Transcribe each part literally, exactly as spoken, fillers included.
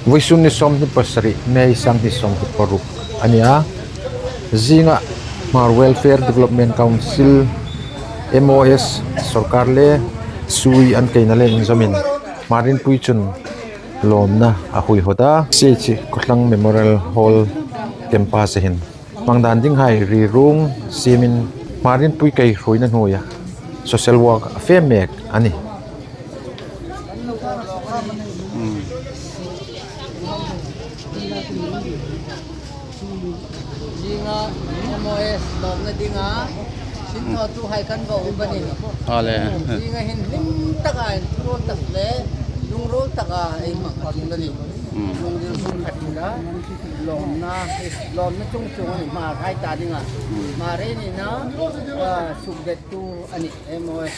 Vawisun ni sawmhni pasari, May sanghni sawmhni paruk a ni a. Zinga Hmar Welfare Development Council, M O S, sawrkar le sui an keina le inzawmin Hmar Inpui chun lawmna a huihawt a. C H Khawthlang Memorial Hall campus-a hin hmang dan dinghai ri rung siemin Hmar Inpui kaihruoina hnuoia social work a fe mek a nih. Zinga M O S lawmna dinga sinthawtuhai kan va um a nih. A le. Zinga hin hlim taka inthuruol tak le lungril taka ei hmang a tum a nih. Mm. Lungril hmun khat hi la lawmna, lawmna chung chung a nih, Hmar hai ta dinga. Mm. Hmar ei nina, ah, sukdettu a nih. M O S.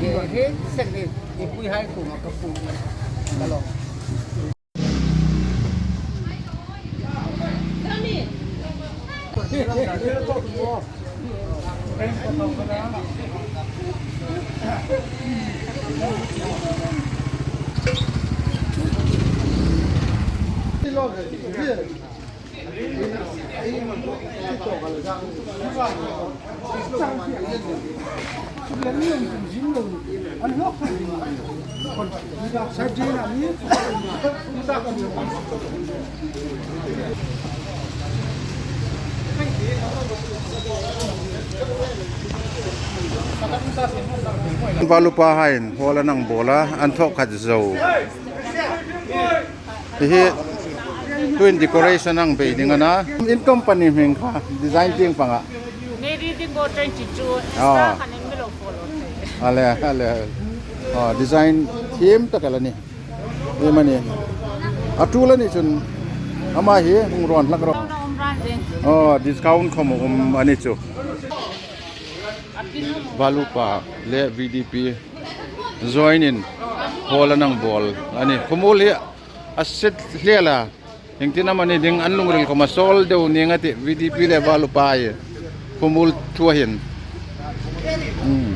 Hi, hi, sek ni, i puihai kuoma ka pu. Ka lawm. Valupa hain hall an hang bawl a, an thawk khat zo. Hi hi, tuhin decoration hang bei ding a na. In company hming kha, design tieng panga. Navy Dingo twenty-two, ah, extra kan in milo follow. A le, a le. Oh, design thiem tak a la ni. Hi mani. A tul a ni chun, ama hi hung rawn hlak ro. Discount na um ran ding. Oh, discount khom um a ni chu. Valupa le V D P join in hall an hang bawl a ni. Khawmuol hi a set hle a. Iengtin am a ni ding, an lungril khom a sawl deu ning a tih, V D P le Valupa hi khawmuol thua hin. Hmm.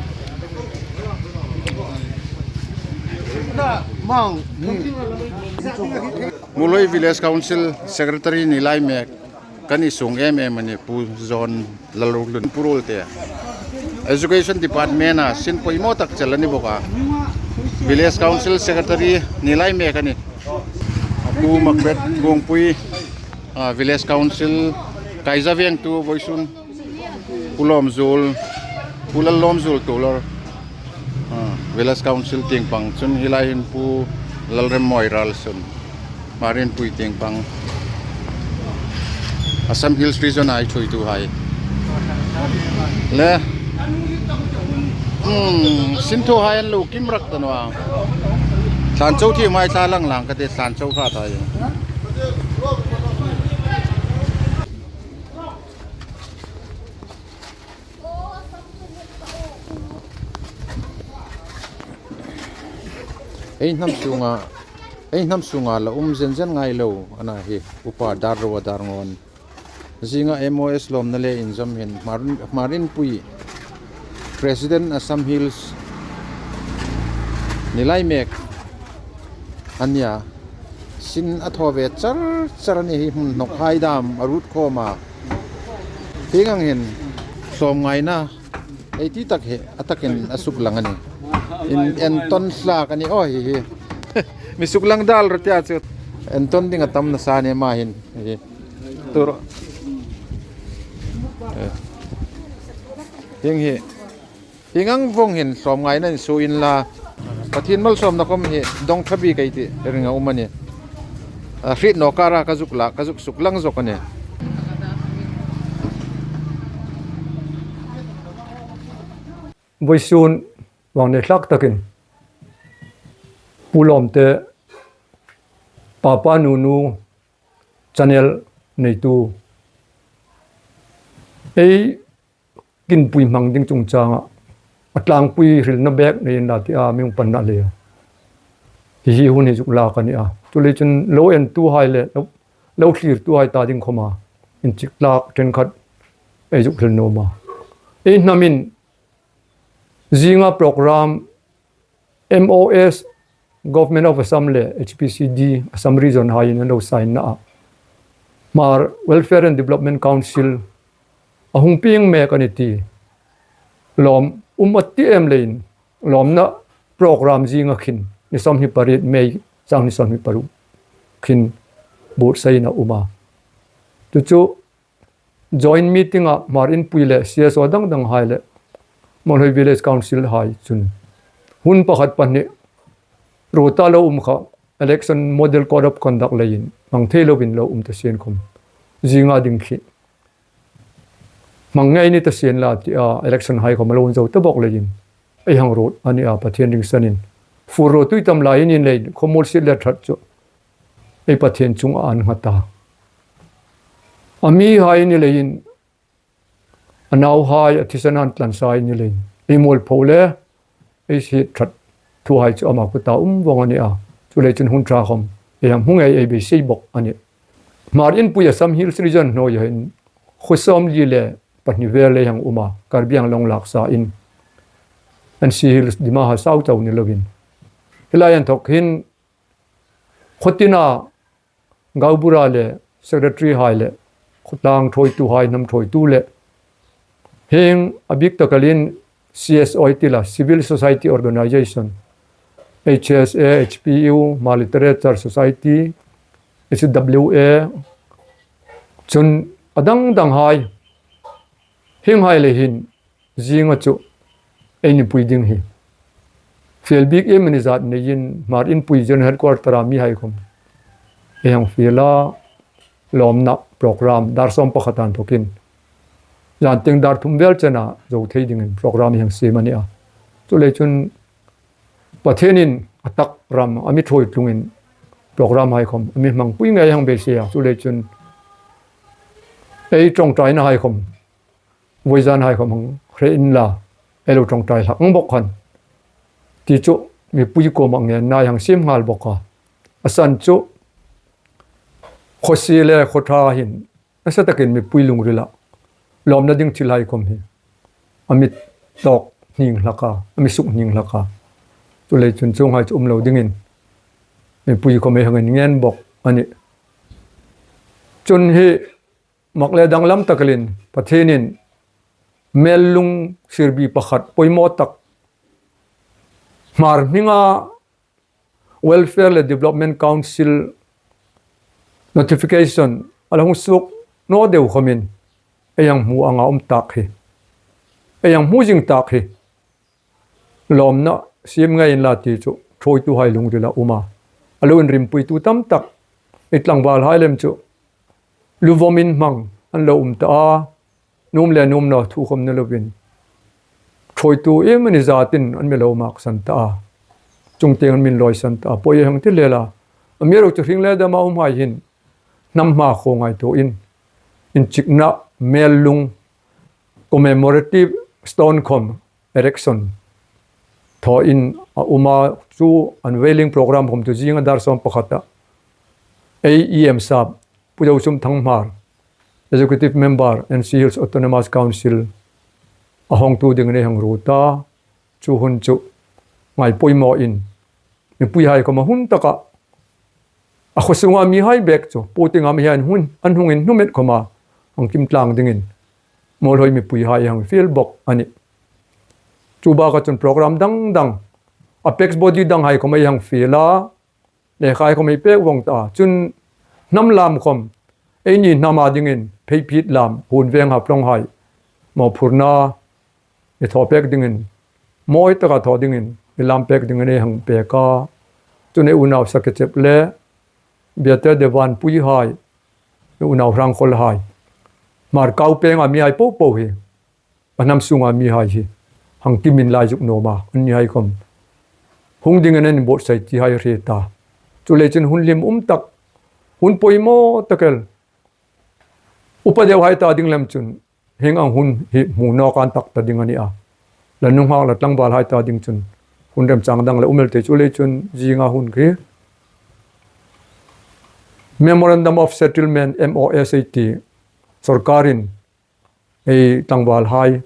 Muolhoi Village Council Secretary ni lai mek kan i sung em em a ni, Pu John Lalruolhlun, Pu Ruolte. Education Department-a sin poimaw tak chel a ni bawk a. Village Council Secretary ni lai mek a ni. Pu Macbeth Bungpui, ah, Village Council, Kaizavengtu vawisun, Pu Lawmzuol, Pu Lal Lawmzuol Tuolor, ah, Village Council tieng pang chun hi lai hin Pu Lalremmawia Ralsun. Hmar Inpui tieng pang. Assam Hills Region-a ei thuoituhai. Le. Hmm, sinthawhai an lo kim rak ta naw a. Thlan chau thiem hai thla lang lang ka ti, thlan chau kha ta hi. Ei hnam sunga, ei hnam sunga la um zen zen ngai lo a na hi, Upa Darrowa Darngawn. Zinga M O S lawmna le inzawm hin Hmar, Hmar Inpui President Assam Hills ni lai mek a nia. Sin a thaw ve char char a ni hi, hmun hnawkhai dam a rut khawm a. Hieng ang hin hlawmngaina ei ti tak hi a takin a suklang a ni. In, entawn hlak a ni aw hi hi. Mi suklang dal rawh tia chu. Entawn ding a tam nasa a ni ama hin. Hi. Tur. Eh. Hieng hi. Hieng ang vawng hin hlawmngaina insuo inla, Pathien malsawmna khom hi dawng tha bik ei ti ring a um a nih. A hriet naw kara ka zuk la, ka zuk suklang zawk a nih. Vawisun vang nei hlak takin Pu Lawmte Papa Nunu channel neitu ei kinpui hmang ding chungchanga a tlangpui hrilna bek nei inla tia mi hung panna le a. Hi hi hun hi zuk lak a ni a. Chuleiin chun lo entuhai le lo, lo thlirtuhai ta ding khoma inchik tlak ṭhenkhat ei zuk hril nuom a. Ei hnamin zinga program M O S Government of Assam le H P C D Assam Region haiin an lo sign na a, Hmar Welfare and Development Council a hung pieng mek a ni ti lawm um a ti em leiin, lawmna program zinga khin ni sawmhni pariet May sangni sawmhni paruk khin buotsaiin a um a. Chu chu joint meeting-a Hmar Inpui le C S O dang dang hai le Muolhoi Village Council hai chun hun pakhat pahni ruota lo um kha, election model code of conduct leiin hmang thei loin lo um ta sien khom, zinga ding khi hmang ngei ni ta sien la tia election hai khom lo um zo ta bawk leiin ei hang ruot a ni a, Pathien ringsanin. Fur ruotui tam lai in in leiin khawmuol siet le ṭhat chu ei Pathien chunga an nghat a. A mihai ni leiin, a nauhai, a thisan an tlan sa ni leiin, ei muolpho le ei siet ṭhat thuhai chu ama kuta um vong a ni a. Chuleiin chun hun ṭha khom ei hang hmu ngei ei beisei bawk a nih. Hmar Inpui Assam Hills Region hnuoia hin khuo sawmli le pahni vel ei hang um a, Karbi Anglong lak sain, N C Hills, Dima Hasao chau ni loin. Hi lai inthawk hin khuo tina gaonbura le secretary hai le khawtlang ṭhuoitu hai, hnam ṭhuoitu le hieng a bik tak elin C S O ei ti la, Civil Society Organization, H S A, H P U, Hmar Literature Society, H W A, chun a dang dang hai, hieng hai le hin zinga chu ei ni pui ding hi. Fiel bik iem a ni zat neiin Hmar Inpui General Headquarter-a mihai khom ei hang fiel a, lawmna program dar sawm pakhat inthawkin zan tieng dar thum vel chena zo thei dingin program ei hang siem a ni a. Chuleiin chun Pathienin a tak ram a mi ṭhuoi tlungin program hai khom a mi hmangpui ngei hang beisei a. Chuleiin chun ei ṭawngṭaina hai khom vawizan hai khom hang hre inla, ei lo ṭawngṭai hlak ang bawk khan ti chu mipui kuoma ngenna ei hang siem nghal bawk a. A san chu khuo sie le khuo ṭha hin nasa takin mipui lungrila lawmna ding thil hai khom hi a mi tawk hning hlak a, a mi suk hning hlak a. Chuleiin chun chuong hai chu um lo dingin mipui khom ei hang inngen bawk a nih. Chun hi mak le danglam tak elin Pathienin mel lung sirbi pakhat poimaw tak, Hmar hminga Welfare le Development Council notification a la hung suok naw deu khomin ei hang hmu anga um tak hi, ei hang hmu zing tak hi lawmna siem ngei inla ti chu ṭhuoituhai lungrila um a. A lo inrimpuitu tam tak, ei tlangvalhai lem chu luvawmin hmang an lo um ta a, nuom le nuom naw thu khom ni loin ṭhuoitu iem a ni zatin an mi lo maksan ta a, chungtieng an mi lawisan ta a, poi ei hang ti lem a. Amiruokchu hring le dama umhai hin hnam hma khuo ngaituoin inchikna mel lung commemorative stone khom erection thawin a um a, chu unveiling program khom chu zinga dar sawm pakhata ei E M sap Pu Zosum Thangmar, Executive Member, N C Hills Autonomous Council, a hawngtu dingin ei hang ruot a. Chu hun chu ngai poimawin mipuihai khom a hun taka, a khuo sunga mihai bek chu, puotinga mihai an hun, an hung inhnuom met khoma hang kim tlang dingin Muolhoi mipuihai hang fiel bawk a nih. Chu baka chun program dang dang, apex body danghai khom ei hang fiel a, lekhai khom ei pek vong ta. Chun hnam lam khom, eini hnama dingin pheiphit lam, Hun Veng Haflong hai mawphurna ei thaw pek dingin, mawi taka thaw dingin ei lam pek dingin ei hang pek a. Chun ei unau Sakechep le Biate Devanpuihai, ei unau Hrangkholhai, Hmar Kau Penga mihai popo hi, a hnam sunga mihai hi hang kimin lai zuk nuom a, annihai khom hung dingin an inbuotsai ti hai hre ta. Chuleiin chun hun hlim um tak, hun poimaw tak el, upa deuhai ta ding lem chun hieng ang hun hi hmu nawk an tak ta ding a ni a. La nunghak la tlangvalhai ta ding chun hun remchang dang la um el tei. Chuleiin chun zinga hun khi Memorandum of Settlement, M O S ei ti, sorkarin ei tlangvalhai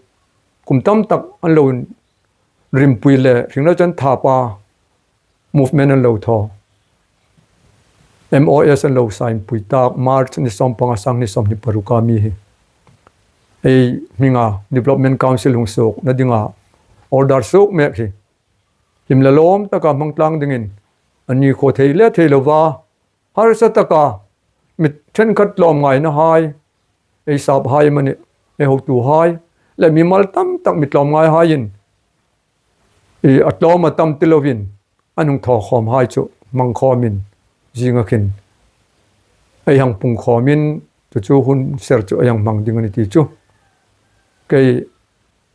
kum tam tak an lo inrimpui le hringna chan thapa movement an lo thaw, M O S an lo sign pui tak, March ni sawmpanga, sang hni sawmhni paruka mi hi. Ei hminga Development Council hung suokna dinga order suok mek hi hlim le lawm taka hmang tlang dingin, a ni khaw thei le thei lova, harsa taka mi ṭhenkhat tlawmngaina hai, ei sap hai amanih, ei hotu hai, le mimal tam tak mi tlawmngai haiin, i a tlawm a tam ti lovin, an hung thaw khawm hai chu hmang khawmin, zinga khin ei hang pung khawmin, chu chu hun ser chu ei hang hmang ding a ni ti chu. Kei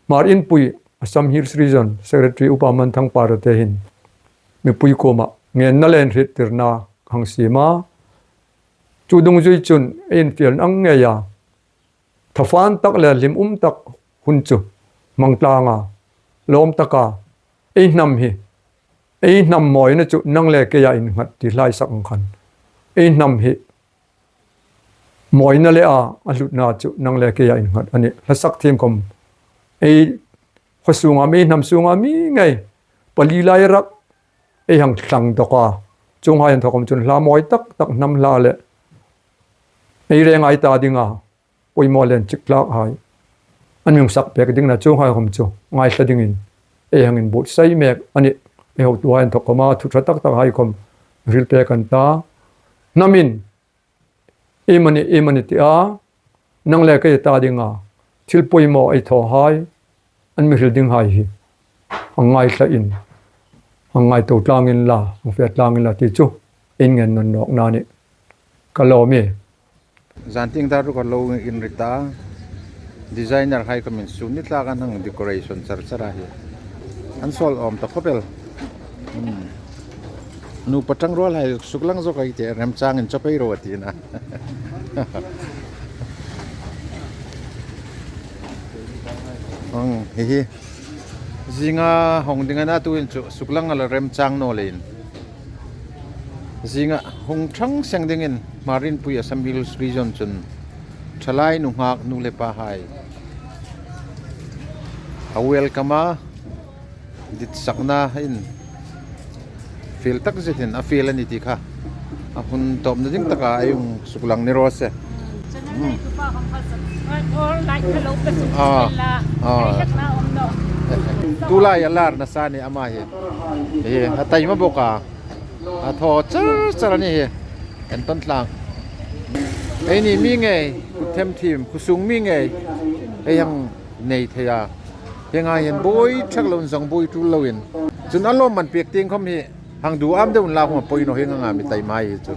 Hmar Inpui, Assam Hills Region Secretary Upa Manthang Para te hin mipui kuoma ngenna le inhriettirna hang siem a. Chu dungzui chun ei infiel ang ngei a. Thafan tak le hlim um tak hun chu hmang tlang a, lawm taka, ei hnam hi, ei hnam mawina chu nang le keia innghat ti hlak sak ang khan. Ei hnam hi mawina le a, a hlutna chu nang le keia innghat a nih. Hlasak thiem khawm, ei khaw sunga mi, hnam sunga mi ngei, pali lai rak ei hang thlang dawk a. Chuonghai inthawk khawm chun hla mawi tak tak, hnam hla le ei rengai ta dinga poimaw le inchik tlak hai an mi hung sak pek ding a na, chuonghai khawm chu ngaithla dingin ei hang inbuotsai mek a nih. Ei hotuhai inthawk khawma thu ṭha tak tak hai khawm hril pek an ta. Hnamin, iemani, iemani tia, nang le kei ta dinga thil poimaw ei thaw hai, an mi hril ding hai hi hang ngaithlain, hang ngaituo tlangin la, hang fe tlangin la ti chu in ngen nawn nawk a nih. Ka lawm e. Zan tieng dar ruok a lo inri ta. Designer hai khawmin sun ni tlak an hang decoration char char a hi. An sawl awm ta khawp el. Hmm. Nupa ṭangruol hai suklang zawk ei tih, remchangin chawp ei ro a ti a na. Ang, hi hi. Zinga hawng ding a na, tuhin chu suklang a la remchang naw leiin. Zinga hung ṭhang seng dingin Hmar Inpui, Assam Hills Region chun ṭhalai nunghak nu le pa hai a welcome a, ditsakna in fiel tak zetin a fiel a ni ti kha a hun tawpna ding taka ei hung suklang ni raw se. Hmm. Ah. Ah. Tulai a lar nasa ni ama hi. Hi, a taima bawk a. A thaw char char a ni hi. Entawn tlang. Eini mi ngei, kut them thim, khuosung mi ngei ei hang nei thei a. Hieng ang hin buoi thak loin, zong buoi tul loin. Chun a lawmman pek tieng khawm hi hang duam deu unla, khawm a poi naw, hieng anga mi taima hi chu.